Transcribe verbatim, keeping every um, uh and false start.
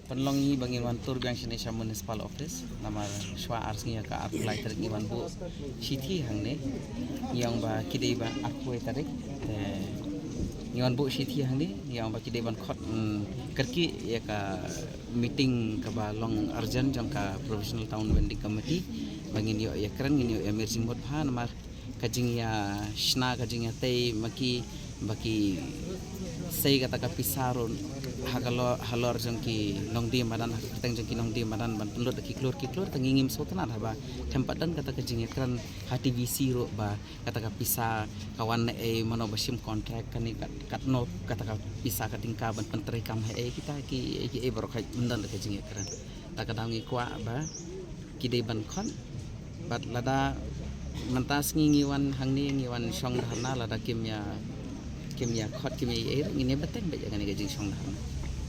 Pynlong ngi ba ngin wan tur biang shane sha municipal office namar shwa ar sngi ïa ka arphew lai tarik ngi wan buh shithi hangne. Ngi ong ba ki dei ba arphew tarik te ngi wan buh shithi hangne, ngi ong ba ki dei ban khot, mm, kyrkieh ïa ka meeting kaba long urgent jong ka Provisional Town Vending Committee ba ngin ïoh ïakren, ngin ïoh ïamir jingmut bha namar ka jingïashna, ka jingïatei ma ki ba ki sei kata ka pisa ruh ha ka lo-, halor jong ki nongdie madan, ha ka kyrteng jong ki nongdie madan ban pynlut da ki klur ki klur. Te ngi ngim sngewtynnat haba them pat don kata ka jingïakren ha T V C ruh ba kata ka pisa ka wan naei, mano ba shim contract, kane kat, katno kata ka pisa ka tyngka ban pyntreikam haei, kita ki, kiei baroh ym don da ka jingïakren. Ta ka daw ngi kwah ba ki dei ban khot. Bad lada mynta sngi ngi wan hangne, ngi wan shong dharna, lada kim ïa, kim ïa khot, kim ïa ei ei ruh, ngin ïa bteng beit ïa kane ka jingshong dharna.